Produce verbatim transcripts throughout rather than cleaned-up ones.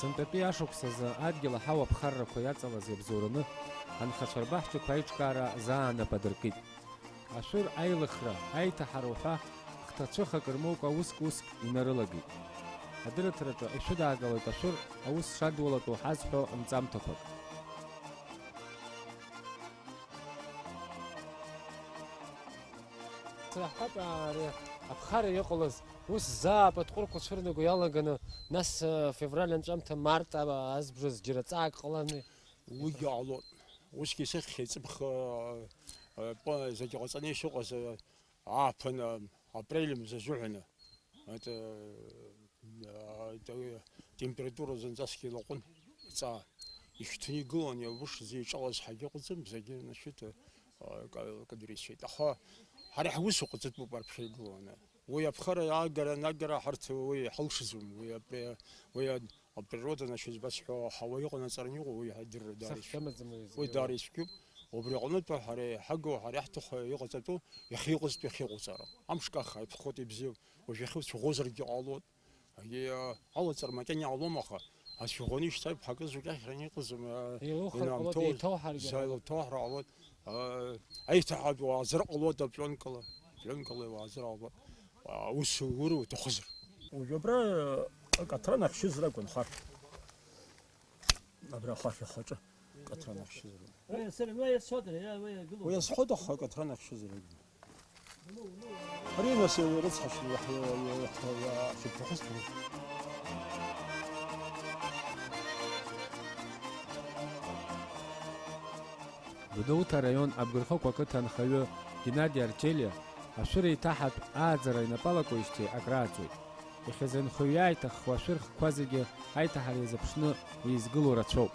Сынтәатәи ашықәс азы адгьыл аҳауа аԥхаррақәа иаҵалаз иабзоураны анхацәа рбаҳчақәа аиҿкаара заа нап адыркит. Ашәыр аилыхра, аиҭаҳара уҳәа хҭацәыхак рмоукәа уск-уск инарылагеит. Адырраҭараҿы ишәыдаагалоит ашәыр аус шадулатәу ҳазҳәо нҵамҭақәак. Сраҳҳәап, ари аԥхара иҟалаз ус заа апытҟәырқәа цәырнаго иалаганы, нас, э, февраль анҵәамҭа, март, а, азбжаз џьара ҵаак ҟаланы. Уигьы ҟалоит. Усгьы сыхьхьи ҵыԥх, э, э, пы-, зегьы ҟаҵаны ишыҟаз, э, ааԥын, э, апрель мза азыҳәаны. Это, э, температура зынӡаск илаҟәын, ҵаа. Ишьҭны игылан, иабыш зеиҿалаз ҳагьыҟаӡам, зегьы, значит, э, ка-, кадырицәеит. Аха ҳара ҳус уҟаҵатәуп арԥхьа игыланы. Уи аԥхара иаагара, анагара ҳарҭ уи ҳалшаӡом. Уи апри-, уи а-, априрода, значит, збасҳәо, ҳауа иҟанаҵаран иҟоу, уи ҳадырра даара ицәгьоуп. Сахьӡамаӡам уи зегьы. Уи даара ицәгьоуп. Убри аҟнытә ҳара иҳагу, ҳара иаҳҭаху иҟаҵатәу, иахьа иҟазтәи ахьыҟоуҵара. Амш каххаа иԥхоит, ибзиоуп. Уажә иахьуцәаӷәозаргьы ҟалоит. Егьи, а, алаҵара макьана иҟалом, аха ацәаӷәаны ишьҭаҩ ԥҳакы зегь ахьраны иҟазым, а, Еилухыр ҟалоит, инамҭоуз, еиҭауҳаргьы заа ҟалоит. Илҭоуҳар ҟалоит. А, аиҭаҳатә уаазар ҟалоит апленкала, пленкала уаазар ҟалоит. А, ус угәыр уҭахызар. Уажә абра, а, акаҭран ахьшьыз ракәын хар. Абра ахәахь ахаҿы акаҭран ахьшьыз ракәын. Уи азхоит, аха акаҭран ахьшьыз ракәын. Ари нас ирыцҳашьаны иаҳ-, иаҳ-, иаҳ-, иаҳ-, иаҳ-, Гәдоуҭа араион Абгырхықә ақыҭа анхаҩы Геннади Арчелиа ашәыр еиҭаҳатә ааӡара инапалакуеижьҭеи акрааҵуеит. Иахьазы анхаҩы иааиҭаххуа ашәыр хкқәа зегьы аиҭаҳара иазыԥшны еизгылоу рацәоуп.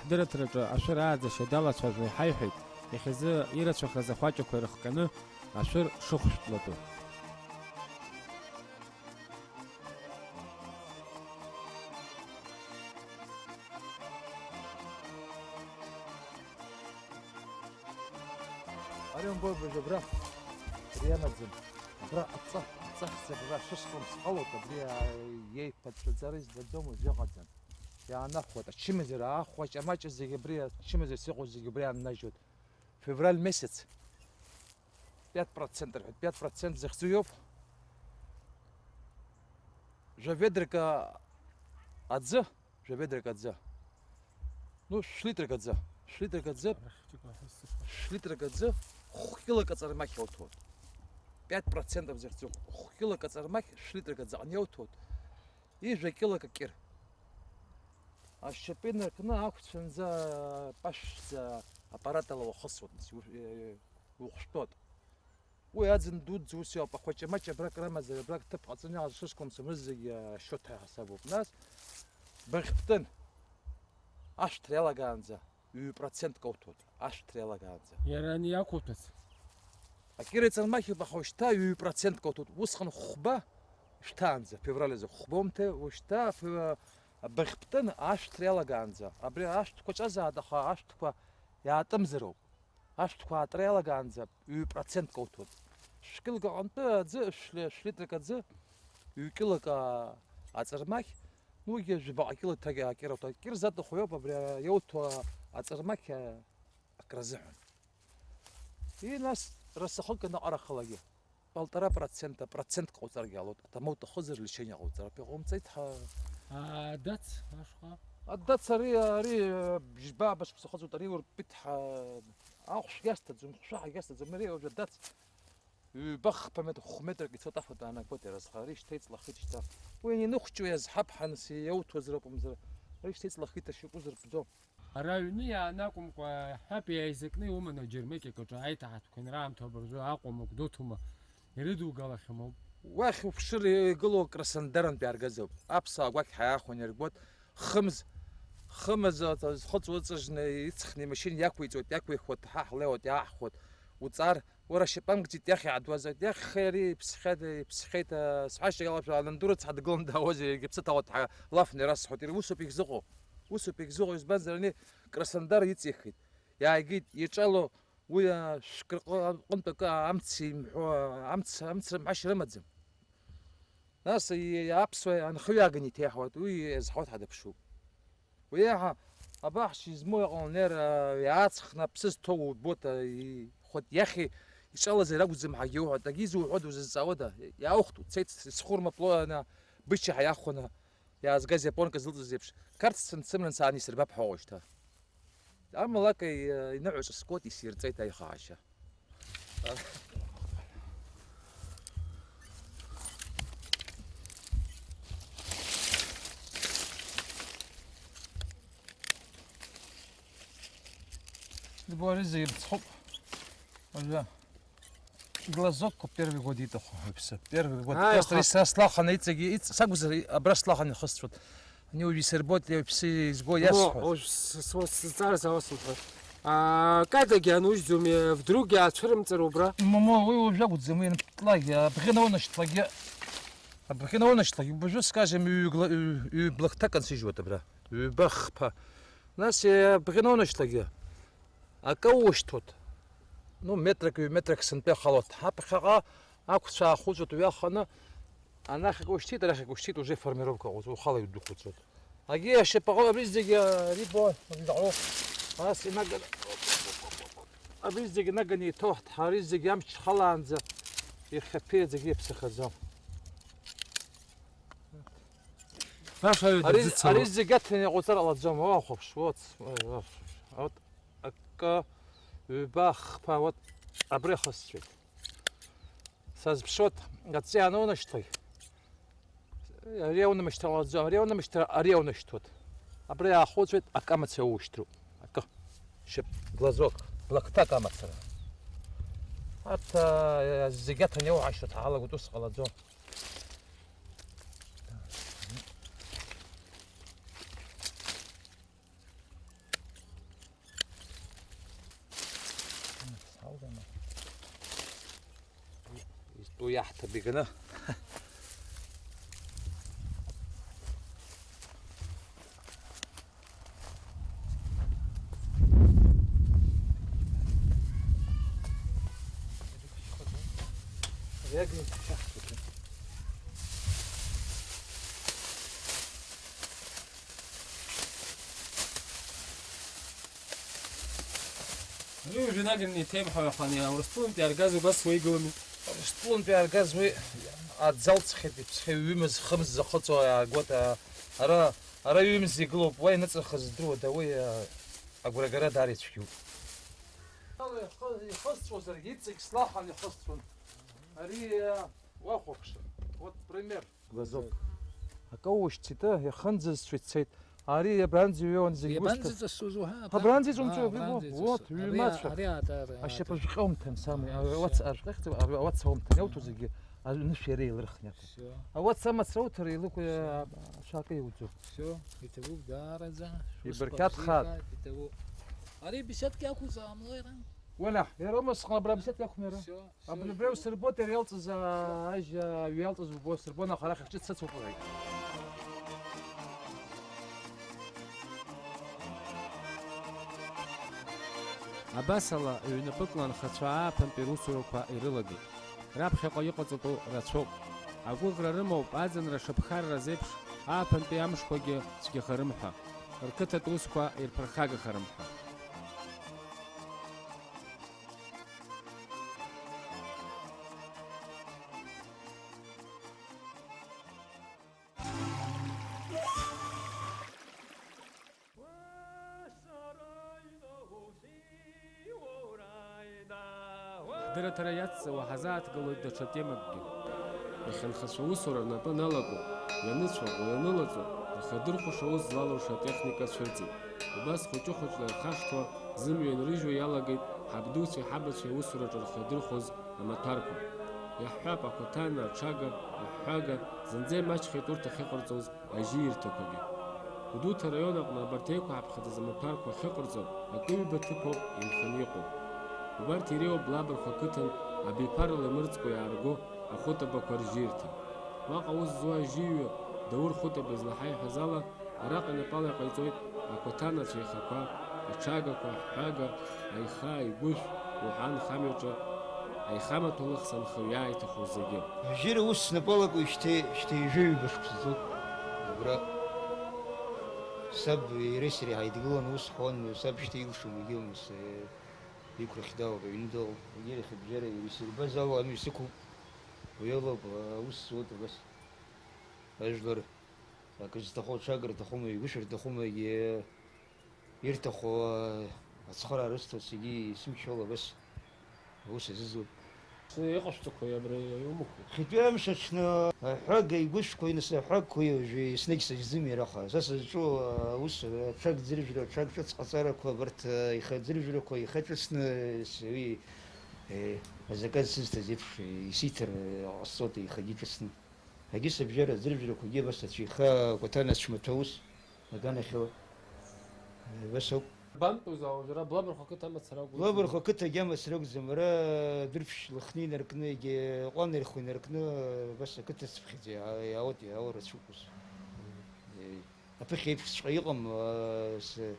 Ҳдырраҭараҿы ашәыр ааӡашьа далацәажәо иҳаиҳәеит, иахьазы ирацәахаз ахәаҷақәа ирыхҟьаны ашәыр шыхәшәтәлатәу. Ари умбои, абри абра, абри ианаӡын. Абра аҵа, аҵахьӡ абра шышҟам сҟалоит, абри, а, иеиқәаҵәаӡара избаӡом, уажә иҟаӡам. Иаанахәоит, ачымазара аахәа, ачамаҷа зегьы абри, ачымазара сыҟоу зегьы убри иааннажьуеит. Февраль месяц. Пять процентов рҳәеит, пять процент захьӡу иоуп. Жәа ведрак аӡы, жәа ведрак аӡы. Ну, шә-литрак аӡы, шә-литрак аӡы, шә-литрак аӡы, хә-кьылак аҵармақь иауҭоит. Пять процентов захьӡу хә-кьылак аҵармақь шә-литрак аӡы аҟны иауҭоит. Ижәа кьылак акьыр. Ашьапы инаркны ақәцәынӡа пашәӡа аппаратала уахысуеит, нас, иу-, э, иухәшәтәуеит. Уи аӡын дуӡӡа ус иоуп, ахәаҷамаҷа абрак рымазар, абрак ҭыԥ ҟаҵаны иҟаз шышкамсамыз зегьы ашьоҭа иаҳасабуп. Нас, быӷьԥтын, ашәҭра иалагаанӡа, ҩ-процент кауҭәоит, ашәҭра иалагаанӡа. Иара ани иақәуҭәац? Акьыра иҵармахьуп, аха ушьҭа ҩ-процент кауҭәоит. Усҟан хәба шьҭаанӡа, февраль азы хәба умҭеи, ушьҭа фе-, абыӷьԥтын ашәҭра иалагаанӡа. Абри ашәҭқәа ҿазаат, аха ашәҭқәа иаатымзароуп. Ашәҭқәа аатра иалагаанӡа ҩ-процент кауҭәоит. Шәкьылак аҟынтәы аӡы шәли-, шәлитрак аӡы, ҩ-кьылак а-, аҵармахь, уигьы жәабаҟа кьылак акьыр ауҭоит. Акьыр заҭаху иоуп абри иауҭо аҵармахь а-, акразыҳәан. И нас расахык анаҟарахалагьы. Полтора процента, процентк ҟауҵаргьы ҟалоит, аҭамоу уҭахызар лечение ҟауҵар, ак ҟаумҵеит ҳа. Адац ашҟа? Адац ари, ари, бжьба башықәса хыҵуеит, ари уртәит ҳа, ахәшә иасҭаӡом, хәшәаҳа иасҭаӡом, ари уажәы адац ҩба-хԥа метр, хә-метрак ицо атафатә аанагоит иара зхы, ари шьҭа иҵлахит шьҭа. Уи анинықәҷу иазҳап ҳанс иауҭозар акәымзар, ари шьҭа иҵлахит ашьапы зырԥӡом. Ара аҩны иаанакәымкәа, иаҳҳәап, иааизакны иуманы аџьармыкьак аҿы аиҭаҳатәқәа ианраамҭоу абыржәы Аҟәа-ма, Гәдоуҭа-ма ирыдугалахьоума? Уахь уԥшыр, игылоу Краснодарынтә иааргазоуп. Аԥсуаа агәақь ҳаиаахәаны иргоит. Хымз, хымз, а, зхыҵуа ыҵыжны, иҵхны имашьына иақәиҵоит, иақәихуеит, ҳа ҳлеиуеит, иааҳхәоит. Уҵар, Уара ашьапы амкӡеит, иахь иаадуазар, иахьхеи ари иԥсхьада, иԥсхьеит, а, сҳәашьа иалашәа, ананду рыцҳа дгылан даауазар, иаргьы аԥсы ҭауа дҳа-, лафны ирасҳәоит, иара усоуп ихьзыҟоу, усоуп ихьзыҟоу, избанзар, ани Красндар иҵихит, иааигеит, иҿало, уи, а, шәкы рҟы-, рҟынтә акы амц имҳәо, амц, амц рымҳәашьа рымаӡам. Нас и-, аԥсуа анхаҩы ааганы иҭеиҳауеит, уи иазҳауеит ҳәа дыԥшуп. Уи еиҳа абаҳча измоу иҟалон, иара аҵх наԥсы зҭоу убоит, ихәыҭ иахьеи иҿалазар акәӡам ҳәагьы иуҳәоит, егьи изуҳәода, узызҵаауада? Иааухт, уцеит, схәырма плои ана бычча ҳәа иахәаны иаазгаз иапонка зылҵыз еиԥш, Қарҭ сцымцымран саан исырбап ҳәа уажәшьҭа. Амалакеи, э, иныҳәаҿыскуеит, исирҵеит аихаашьа. Дгәари зегьы рцхуп. Уажәы. Глазок первый год иҭаху уаҩԥсы. Первый год. Ааи, просто аха- исра слаханы иҵегьы, иҵ-, сакәзар, абра слаханы ихысҵәот. Ани уажә исырбоит, уаҩԥсы изго иасҳәоит. Уажә с-, с-, сызҵаараз ала сымҳәоит. А, Катагьы анужьӡом, вдруг иаацәырымҵыр убра? Момо, уи уажә акәӡам, уи анԥтлакгьы, абӷьы наунашьҭлакгьы, абӷьы наунашьҭлакгьы, уажәы, скажем, ҩ-, гла-, ҩ-, ҩ-блакҭак ансыжьуеит абра. Ҩба хԥа. Нас, э, абӷьы наунашьҭлакгьы. Акы аушьҭуеит. Ну, метрак, ҩ-метрак сынтәа иахалоит. Ҳаԥхьаҟа ақәцә аахуҵәоит уҩаханы, анахь акы ушьҭит, арахь акы ушьҭит, уже формировка ыҟоуп, ухала иудәықәуҵоит. Агьи ашьапаҟа абри зегьы, ари бо, абри заҟароу. Ас инаганы, абри зегьы наганы иҭоуҳт, ари зегьы амч халаанӡа ихьаԥеиӡагьы иаԥсахаӡом. Баша аҩада Ари, дзыццало. Ари зегьы аҭаны иҟауҵар ҟалаӡом, уахәаԥш, вот, вот. Акы, ҩба, хԥа, вот, абри ахысцәеит. Сазԥшуеит, аҵәҵәа анунашьҭлак, ари аунамышьҭра ҟалаӡом, ари аунамышьҭра, ари аунашьҭуеит. Абра иаахәыцәеит, акы амацара ушьҭроуп. Акы. Шьап, глазок, блакҭак амацара. Арҭ, а, зегьы аҭаны иауҳашьҭуеит, ҳалагоит, ус ҟалаӡом. Изтәу иаҳҭап иганы. Ари уажәы наганы иҭеимҳауа иҟан, Урыстәылантәи аргаз убас уеигылами. Урыстәылантәи аргаз уи аӡы алҵхьеит, иԥсхьа ҩымыз, хымз захыҵуа иаагоит, а, ара, ара ҩымз игылоуп, уа иныҵахаз здыруада, уи, а, агәрагара даара ицәгьоуп. Ихы-, ихысҵәозаргьы иҵегь слахан ихысҵәон. Ари, а, уахәаԥш, вот пример. Глазок. Акы аушьҭит, иахынӡазцәа ицеит. Ари абранӡа иҩеиуан зегь усҭа. Абранӡа иҵасуз уаҳа, абра? Абранӡа иҵумцәа, абра, убри абранӡа иҵасуз. Уот, ари ҩмацәа. Ари аатар, ари аатар. Ашьапа жәҟьа умҭан, сам, ари аца, ашәҟәы ахьӡ, ари аца умҭан, иауҭо зегьы, аҩныш иара еилырхны иаҭо. Всё. Ауаца амацара уҭар, илықәу, всё, ашәа акы иуӡом. Всё, иҭабуп даараӡа. Ибырқьаҭхааит. Шәусқәа бзиақәа, иҭабуп. Ари беседка иақәуҵаамлои ара? Уана, иара умысхын, абра беседка иақәым иара. Всё. Абри абра усырбоит, иара иалҵыз, аа, ажь, аа, аҩы иалҵыз убо, сырбон, аха арахь ахҿы цацоуп, лҳәеит. Абасала, ҩнапыкла анхацәа ааԥынтәи русурақәа ирылагеит. Раԥхьаҟа иҟаҵатәу рацәоуп. Агәыӷра рымоуп, аӡынра шыԥхарраз еиԥш, ааԥынтәи амшқәагьы цәгьахарым ҳәа, рқыҭатә усқәа ирԥырхагахарым ҳәа. Ҳдырраҭара иацҵауа ҳазааҭгылоит даҽа темакгьы. Иахьа анхацәа усура рнапы аналаку, ианыцәаӷәо, ианылаҵо, рхы дырхәаша аус злалыршо атехника цәырҵит. Убас хәыҷы-хәыҷла ирхашҭуа, зымҩа инрыжьуа иалагеит ҳабдуцәеи ҳабацәеи аусураҿы рхы дырхәоз амаҭәарқәа. Иаҳҳәап, акәаҭана, аҽага, аҳәҳәага, зынӡа имаҷхеит урҭ ахьыҟарҵоз ажьиирҭақәагьы. Гәдоуҭа араион аҟны абарҭ еиқәҳаԥхьаӡаз амаҭәарқәа ахьыҟарҵо акы-ҩба ҭыԥоуп инханы иҟоу. Убарҭ иреиуоуп Лабархә ақыҭан абиԥарала имырӡкәа иаарго ахәытабақәа ржьирҭа. Уаҟа аус зуа ажьиҩы Даур Хәытаба излаҳаиҳәаз ала, араҟа инапала иҟаиҵоит акәаҭанацәа аихақәа, аҽагақәа, аҳәҳәага, аиха, аигәышә уҳәа анхамҩаҿы, аихамаҭәа лыхс анхаҩ иааиҭаху зегьы. Ажьира ус снапы алакуеижьҭеи шьҭа ҩажәи ҩба шықәса ҵуп. Абра. Саб иареи сареи ҳаидгыланы ус ҳуан, саб шьҭа илшом, егьаумыс, э, иқәрахь далоуп, аҩны далоуп, егьи иахьабжьара исырбаз ала амҩа сықәуп, уи алоуп, э, аус зуеит абас. Ажәлар акы зҭаху аҽага рҭахума, игәышәа рҭахума, егьи ирҭаху, э, ацхыраара рысҭоит, зегьы исымчала абас. Аус азызуп. Иҟашәҵақәои абра иумақәоу? Хьатәи амш аҽны аҳәага игәышәқәа иныс аҳәагқәа уажәы еснагь сажьӡым иара, аха са сызҿу аус, аҽаг ӡыржәра, аҽаг ҿыц ҟаҵарақәа, абарҭ, ихаӡыржәрақәа ихаҿыцны с-, уи, е, азаказ сызҭаз еиԥш исиҭар ҟасҵоит, ихагьы ҿыцны. Агьыс абжьара аӡыржәрақәагьы абас ацәеиха акәаҭана ацәмаҭәа ус аганахьала. Абас ауп. Бантәу заа уажәра Блабырхәа ақыҭа амацара акәу? Блабырхәа ақыҭагьы амацара акәӡам, ара Дырԥшь Лыхны инаркны, егьи Ҟәлан Ерхо инаркны, абас ақыҭа цыԥхьаӡа иаа-, иаауеит, иаауа рацәоуп ус. Е, аԥыхьа еиԥшҵәҟьа иҟам, а, с-,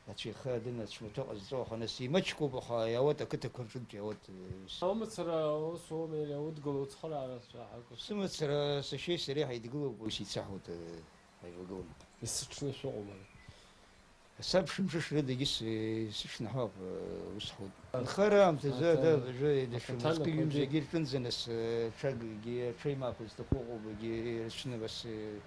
ацәеиха адын ацәмаҭәа ҟазҵо, аха нас имаҷқәоуп, аха иаауеит ақыҭақәа рҿынтә иаауеит, э, с- Амацара ус уоума, или удгыло уцхыраара ҳәа акәу? Сымацара сашьеи сареи ҳаидгылоуп, ус ицаҳауеит, э, ҳаивагыланы. Исыҽны шәыҟоума? Саб шымшышрыдагьы сы-, сыҽнаҳауп, э, ус ҳәоит. Нхара аамҭазы Аҭа-, ада абажәы еидашәым, аҭаҭанақәа зқьы ҩымзагьы рҿынӡаныс, э, ҽакгьы, аҽеимаақәа зҭаху ыҟоуп, егьи рыҽны абас, э,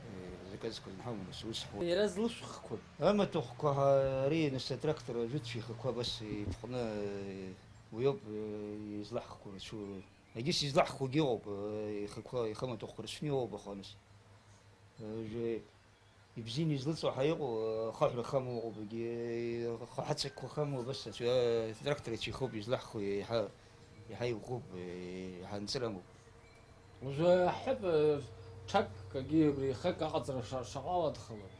э, заказқәа зынҳаума, нас ус ҳәоит. Иара злышәхқәа? Амаҭәахәқәа ҳа-, ари нас атрактор ажәытә шәихақәа абас иԥҟны, э, уи ауп, э, излаҳхқәо рацәоу. Егьыс излаҳхугьы ыҟоуп, э, ихақәа, ихы амаҭәахәқәа рыцәны иоуп, аха нас, э, же ибзианы излыҵуа ҳәа иҟоу, э, ахаҳәра хамоу ыҟоуп, егьи, э, ахаҳацагьқәа хамоу, абас аҵәа, э, трактор ицәихоуп излаҳху, еиҳа, еиҳа иӷәӷәоуп, э, еиҳа нҵырамоуп. Уажәы аҳәып, э, ҽак, акгьы абри ихак аҟаҵара ша-, шаҟа аладхалои?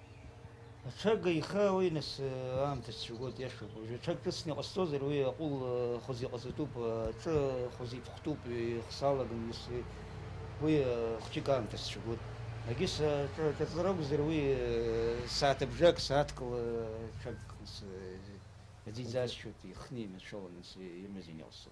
Аҽага ихы уи нас, э, аамҭа сцәагоит, иашоуп. Уажәы аҽак ҿыцны иҟасҵозар, уи аҟәыл, э, хәыз иҟаҵатәуп, э, аҿы хәыз иԥхәтәуп, ихсалаган нас, э, уи, э, хәҷык аамҭа сцәагоит. Егьыс, э, ҿа-, ҿаҵара акәзар, уи, э, сааҭыбжак, сааҭк ла, э, ҽак нас, э, аӡиӡаасшьоит, ихны имацәаланы, ц-, имазеины иҟасҵо.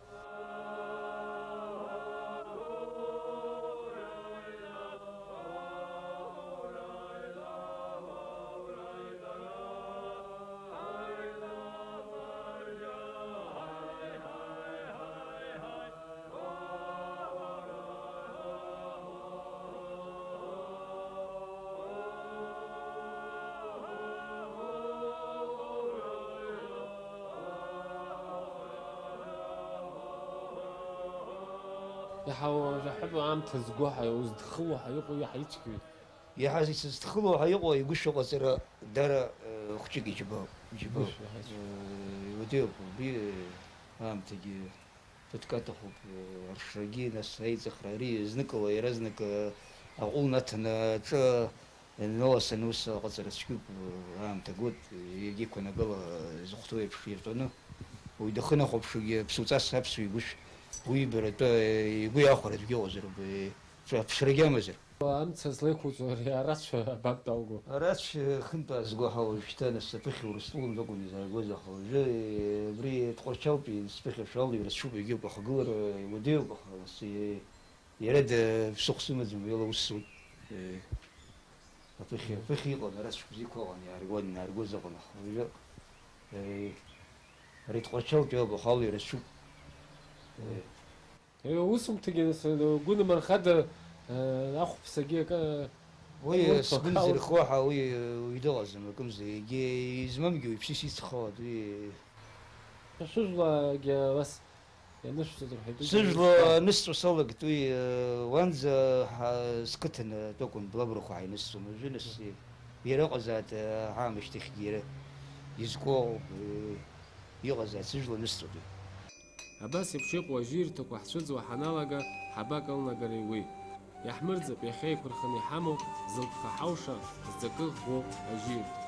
Иаҳа уажәы аҳәыба аамҭа зго ҳәа, узыдхыло ҳәа иҟоу иаҳа ицәгьоит. Иаҳа исызҭхыло ҳәа иҟоу игәышьа ҟаҵара дара, э, хәҷык иџьабоуп, иџьабоуп. Игәышьа, аҳ. Э, иуадаҩуп, убри, э, аамҭагьы ԥыҭк аҭахуп, э, аршрагьы, нас аиҵыхра, ари зныкала иаразнак, э, аҟәыл наҭаны аҿы ианналасаны ус аҟаҵара цәгьоуп, э, аамҭа гот, э, иагьиқәнагала, э, зыхәҭоу еиԥш иртәаны. Уаҩ дахынахәаԥшуагьы аԥсуҵас аԥсуа игәышә, уибаратәы, э, игәы иахәаратәгьы ыҟазароуп, э, аԥшрагьы амазар. Амца злеиқәуҵо ари арацәа абантәалго? Арацәа хынтә аазго ҳауа уажәшьҭа, нас, аԥыхьа Урыстәылантә акәын изааргоз, аха уажәы, э, абри Тҟәарчалтәи нас аԥыхьа шәалҩра сшуп, егьоуп, ахагылара иуадаҩуп, аха, нас, э, иара да-, ԥсыхәа сымаӡам, уи ала ус зуит. Э, аԥыхьа, аԥыхьа иҟан, арацәа бзиақәа ыҟан, иааргон, инааргоз ыҟан, аха уажәы, э, ари Тҟәарчалтәи ауп, аха алҩра сшуп. Э, Э, усумҭагьы, нас, э, гәы нымырхада, э, ахәԥсагьы акы, уи, урҭ сгәы акала нзырхо ҳәа уи, э, уи дыҟаӡам, акымза, егьи измамгьы уаҩԥсыс ицхауада, уи. Шәыжәлагьы ас ианышәҵоит рҳәеит, уи. Сыжәла анысҵо салагт, уи, э, уанӡа ҳа-, сқыҭан атәы акәын, Блабрахә ҳаинысҵон, уажәы нас, э, иара ыҟазааит, э, ҳаамышьҭахьгьы иара изкуоу, э, иҟазааит, сыжәла анысҵоит уи. Абас еиԥш иҟоу ажьирҭақәа ҳцәыӡуа ҳаналага, ҳабак алнагара иуеит. Иаҳмырӡып иахьа еиқәырханы иҳамоу зылԥха ҳауша, зҵакы ӷәӷәоу ажьирҭ.